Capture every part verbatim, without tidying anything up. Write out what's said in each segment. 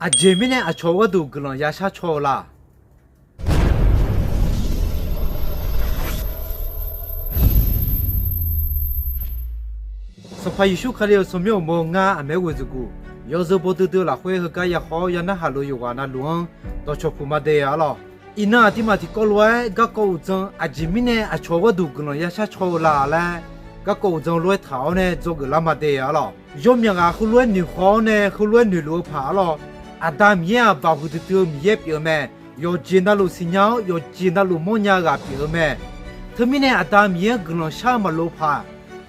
Aqjeq mirnae aqcawq-eu gharduq guiqlanq ya shar caw-eu la? Sanqpaq Yeqsur Kali-euq tsawrmyanr uqmov ngar aqmaer ghoeqzuqguq yawzeu baw duidui lafkhoer heugar ya khawf-awr ya narhaq lof yawqghaq navluf-anr dawqcawq puq ma de arlawr. Iqnan aqduimaf tiqkawv lof-aer garkawv uqdzan aqjeq mirnae aqcawq-eu gharduq guiqlanq ya shar caw-eu la laer, garkawv uqdzan lof-aer taq-awr nae dzawgeuf lar ma de arlawr. Yawmyaq ghaq heulof-aer noeqkhaw-awr nae heulof-aer noeqluf-eu paq arlawr. Aqda Miqyaer-aq, Baoq huiqdui dui-eu Miqyaer pyeuf-eu mae. Yawqjeq navluf siqnya-awr, yawqjeq navluf mawrnya-eu ghaq pyeuf-eu mae. Teumirnae Aqda Miqyaer-anr guiqlanq shar-eu maqloq-eu paq,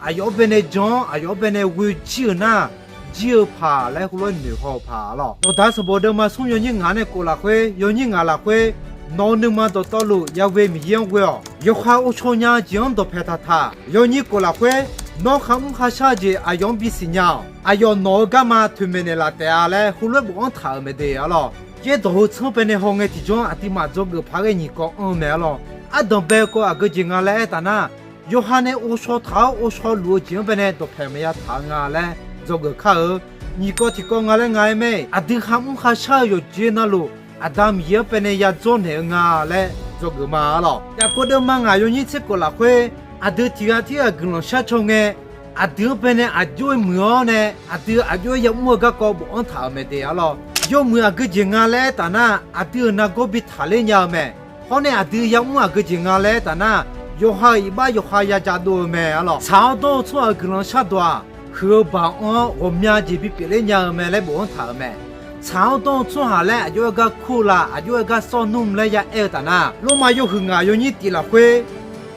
aqyawf-anr baenae jan-awr, aqyawf-anr baenae ghoe jir-euq nar, jir-eu paq laer heulof-aer noeqhaw-eu paq arlawr. Dawqdaq sanqbof deuvma smr yawnyir ngaq nae kof lafkhoer, yawnyir ngaq lafkhoer, nawq-eu nuima dawqtawvluf Yahweh Miqyaer-anr ghoe-awq. Yawqha ghovshaw nya-eu jeq-anr dawqpaeq taqtaq. Yawnyir kof lafkhoer, nawr kharmr kharshar-eu jeq aqyawf-anr bisiq nya-awq. Aqyawf nawq-eu garma toeqmaeq naeqlaf taef-a laer heulof-aer bofanr taq-euq mae de arlawr. Yaerdawq heu tsanr baenae hawngae tiqjawr aqduimaf dzawgeuf paq ghae nyiq kawv anr-eu mae arlawr. Ardanq bae-eu kawv aqgeu jeq nga laer aertaf nar, yawqha nae ghovshaw taq-awr ghovshaw luf-eu jeq-anr baenae dawqpaeq maqya taq-eu nga laer dzawgeuf kar-eu. Nyiq kawv tiqkawv nga laer nga-aer mae, aqdui kharmr kharshar-eu yawqjeq navluf Aqda Miqyaer-anr baenae ya dzawrnaeq-eu nga laer dzawgeuf ma arlawr. Yaqkov deuvma ngaq yawnyir tser kof lafkhoer, aqdui tiq ghaq tirghaq guiqlanq shar caw ngae, aqdui-anr baenae aqjox-aer muiq-awr nae, aqdui aqjox-aer yamr-eu garkawv bofanr taq-euq mae de arlawr. Yawmuiq aqgeu jeq nga laer aertaf nar, aqdui-euq nargawr bi taqler nya-eu mae. Hawr nae aqdui yamr aqgeu jeq nga laer aertaf nar, yawqha-euq iqbax yawqha ya ja dov-eu mae arlawr. Tsaq-awr dawr-eu tsawrhaq-euq guiqlanq shardawq-aq, huiq-eu baq anr-awr ghawqmya jeq bipyeuf ler nya-eu mae laer bofanr taq-euq mae. Tsaq-awr dawr-eu tsawrhaq laer aqjox-aer gar kur-eu la, aqjox-aer gar sawr nmr laer ya aer-eu taf nar, Lormav yawhuiq ngaq yawnyir tif lafkhoer,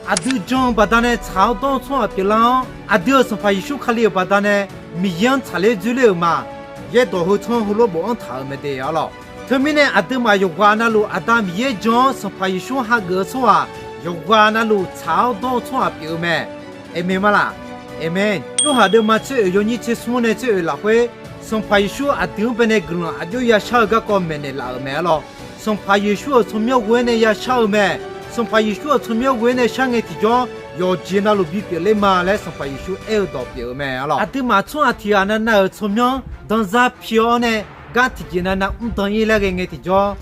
aqdui jan-eu baqdanae tsaq-awr dawr-eu tsawrhaq pyeuflar-awr, aqdui-euq Sanqpaq Yeqsur Kali-euq baqdanae Miqyaer-anr tsaqler dzoerler-euq ma. Yaerdawq heu tsanr heulof bofanr taq-euq mae de arlawr. Teumirnae aqduimaf yawqghaq navluf Aqda Miqyaer jan-awr Sanqpaq Yeqsur hageuf-eu tsawrhaq, yawqghaq navluf tsaq-awr dawr-eu tsawrhaq pyeuf-eu mae. Aqmeq ma laq? Aqmeq. Yorhaq deuvma tser oeq yawnyir tser smr nae tser oeq lafkhoer, Sanqpaq Yeqsur aqdui-anr baenae guiqlanq aqjox ya shar-eu garkawv maeqnaeq laf-euq mae arlawr. Sanqpaq Yeqsur-euq tsawrmyanr ghoe-aer nae ya shar-eu mae. Sanqpaq Yeqsur-euq tsawrmyanr ghoe-aer nae shar ngae tiqjawr, yawqjeq navluf bipyeuf ler ma laer Sanqpaq Yeqsur aer-eu dawq pyeuf-eu mae arlawr. Aqduimaf tsawrhaq tiq ghaq navnav-euq tsawrmyanr danzar pi-awr nae, gar tiqjeq navnav mr dan-ir laer ghae ngae tiqjawr,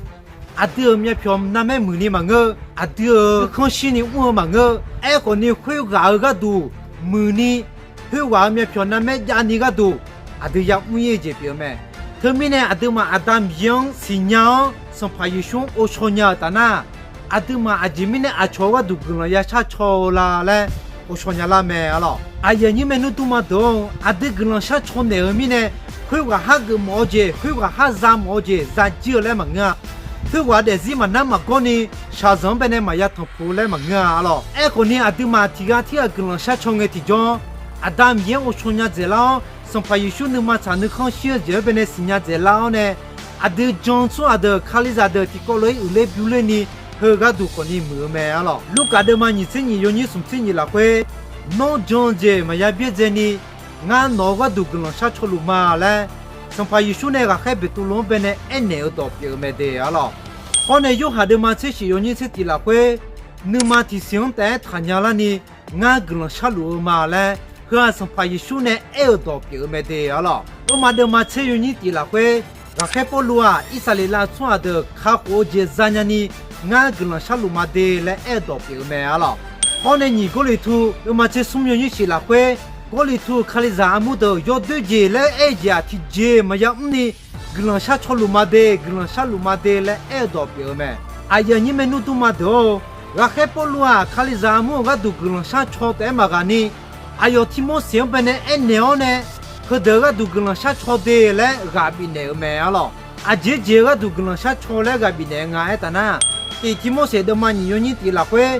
aqdui-euq myavpyawq navmaer muiqni maqngeur, aqdui-euq nuikhanr shirni mr-eu maqngeur. Aerkhawfni khoerghaq-euq gharduq muiqni, khoerghaq-euq myavpyawq navmaer javni gharduq aqdui yamr-ir-eu jeq pyeuf-eu mae. Teumirnae aqduimaf Aqda Miqyaer-anr siqnya-awr Sanqpaq Yeqsur-anr ghovshaw nya-euq taf nar, aqduimaf aqjeq mirnae aqcawq-eu gharduq guiqlanq ya shar caw-eu la laer ghovshaw nya lar mae arlawr. Aqyuif aqnyir maernmr dmrma deuq-or, aqdui guiqlanq shar caw naeq-euq mirnae, khoerghaq har geufmawf-eu jeq, khoerghaq har zamawf-eu jeq zajir-eu laer maqngeur-a. Khoerghaq daefzir maqnar maqgawr ni, shaqzanq-anr baenae maqya tanqpuq laer maqngeur-a arlawr. Aerkhawfni aqduimaf tiq ghaq tirghaq guiqlanq shar caw ngae tiqjawr, Aqda Miqyaer-anr ghovshaw nya dzaeqlar-awr, Sanqpaq Yeqsur nuima tsaq nuikhanr shir-eu jeq-anr baenae siqnya dzaeqlar-awr nae, aqdui jan-eu tsawrhaq deuq Kalizaq deuq tiqkawv lof-aer uiqler bymr ler ni, heu gharduq khawfni muiq-eu mae arlawr. Lurkaf deuvma nyiq tser nyiq yawnyir smq tser nyiq lafkhoer, nawr jan-eu jeq maqya byaerdzae ni, ngar nawq-eu gharduq guiqlanq shar caw luf ma laer, Sanqpaq Yeqsur nae ghaqkhaer Beqtuvluv-anr baenae aernaeq-eu dawq pyeuf-eu mae de arlawr. Hawr nae Yorhaq deuvma tser shif yawnyir tser tiq lafkhoer, nuima tiqsiq-anr taef-aer taqnya larni, ngar guiqlanq sharluf-eu ma laer, heu-aq Sanqpaq Yeqsur nae aer-euq dawq pyeuf-eu mae de arlawr. Lormav deuvma tser yawnyir tiq lafkhoer, ghaqkhaer Pawrluv-aq Irsaqleqlav tsawrhaq deuq kakhof-eu jeq zanya ni, ngar guiqlanq sharluf ma de laer aer-eu dawq pyeuf-eu mae arlawr. Hawr nae nyiq Gawrliqtu deuvma tser smr yawnyir shif lafkhoer, Gawrliqtu-euq Kalizaq armur deuq yawdoer jeq laer aer-eu jeq-aq tiqjeq maqya mrni, guiqlanq shar caw luf ma de, guiqlanq sharluf ma de laer aer-eu dawq pyeuf-eu mae. Aqyuif aqnyir maernmr dmrma deuq-or, ghaqkhaer Pawrluv-aq Kalizaq armur-euq gharduq guiqlanq shar caw taef-aer maqghaq ni, aqyawf Tirmorseq-anr baenae aernaeq-awr nae, heudeuq-eu gharduq guiqlanq shar caw de laer ghaq bifnaeq-eu mae arlawr. Aqjeq jeq-eu gharduq guiqlanq shar caw laer ghaq bifnaeq-eu nga aertaf nar, tiq Tirmorseq deuvma nyiq yawnyir tiq lafkhoer,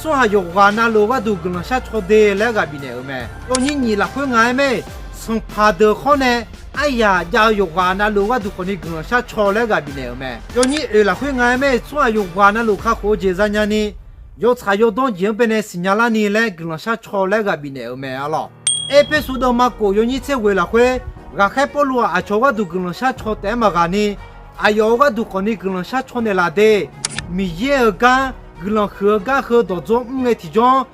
tsawrhaq yawqghaq navluf-eu gharduq guiqlanq shar caw de laer ghaq bifnaeq-euq mae. Yawnyir nyiq lafkhoer nga-aer mae, sanqpaq deuq khawr nae aryaq jav-eu yawqghaq navluf-eu gharduq khawfni guiqlanq shar caw laer ghaq bifnaeq-euq mae. Yawnyir oeq lafkhoer nga-aer mae, tsawrhaq yawqghaq navluf kakhof-eu jeq zanya ni, yawtsaq yawdawr jeq-anr baenae siqnya larni laer guiqlanq shar caw laer ghaq bifnaeq-euq mae arlawr. Erpersu deuvma kof yawnyir tser ghoeq lafkhoer, ghaqkhaer Pawrluv-aq aqcawq-eu gharduq guiqlanq shar caw taef-aer maqghaq ni, aqyawf-eu gharduq khawfni guiqlanq shar caw naeqlaf de. Miqyaer-euq gar, guiqlanq huiq-eu gar heu dawqdzawr mr ngae tiqjawr,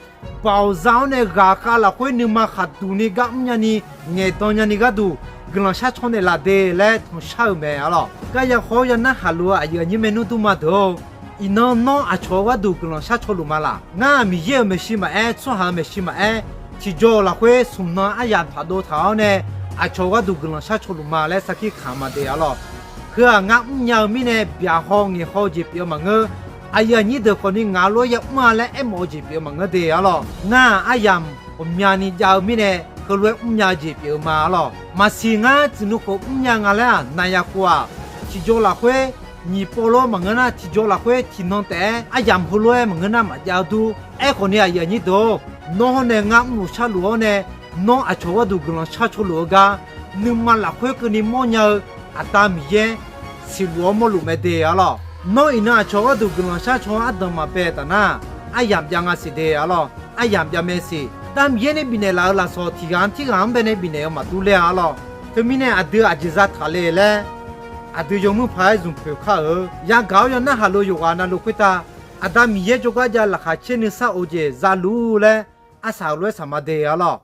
baoq za-awr nae ghaqkhav lafkhoer nuima khaqduq ni gar mrnya ni, ngaeqdan nyani gharduq, guiqlanq sharcaw naeqlaf de laer tanqshar-euq mae arlawr. Garya khawr yanar haqluf-eu aqyuif aqnyir maernmr durma deuq-or, iqnan nawr aqcawq-eu gharduq guiqlanq sharcaw luf ma laq? Ngar-aq, Miqyaer-euq maeqshi maqaer, tsawrhaq-euq maeqshi maqaer, tiqjaw-euq lafkhoer smq nan aryamq taq dov taq-awr nae, aqcawq-eu gharduq guiqlanq sharcaw luf ma laer sarkir kamq ma de arlawr. Heu-aq, ngar mrnya-eu mirnae byaq haw ngaeq haw-eu jeq pyeuf-eu maqngeur. Aqyuif aqnyir deuq khawfni ngaq lof-aer yamr-a laer aermawf-eu jeq pyeuf-eu maqngeur de arlawr. Ngar-aq, aryamq ghawqmyani jav-eu mirnae, heulof-aer mrnya-eu jeq pyeuf-eu ma arlawr. Maqsiq ngar tsuif nui khof mrnya nga laer-aq, naqyaf khof-aq, tiqjaw lafkhoer nyiq pov lof-aer maqngeur nar, tiqjaw lafkhoer tiqnan taef-aer aryamq heulof-aer maqngeur nar maqjav-eu dur. Aerkhawfni aqyuif aqnyir deuq-or, nawr hawr nae ngar mrluf sharluf-awr nae, nawr aqcawq gharduq guiqlanq sharcaw luf-eu gar, nuima lafkhoer keuvni mawrnya-eu Aqda Miqyaer siqluf-awr mawrluf mae de arlawr. Nawr iqnan aqcawq gharduq guiqlanq sharcaw-eu ardanq maqbae taf nar, aryamq jav nga siq de arlawr. Aryamq jav mae siq. Aqda Miqyaer nae bifnaeq laf-euq lafsawq tiq ghaq-anr tirghaq-anr bae nae bifnaeq-eu maqdur ler-a arlawr. Teumirnae aqdui aqjeq zataq le laer, aqdui yawmuir paq-aer zmq poeq kar-eu yagaq-awr yanar haqluf yawqghaq navluf khoertav, Aqda Miqyaer jawrgar jav laqkhaq caer nuisar of-eu jeq za luf laer arsaq-euq lof-aer saq ma de arlawr.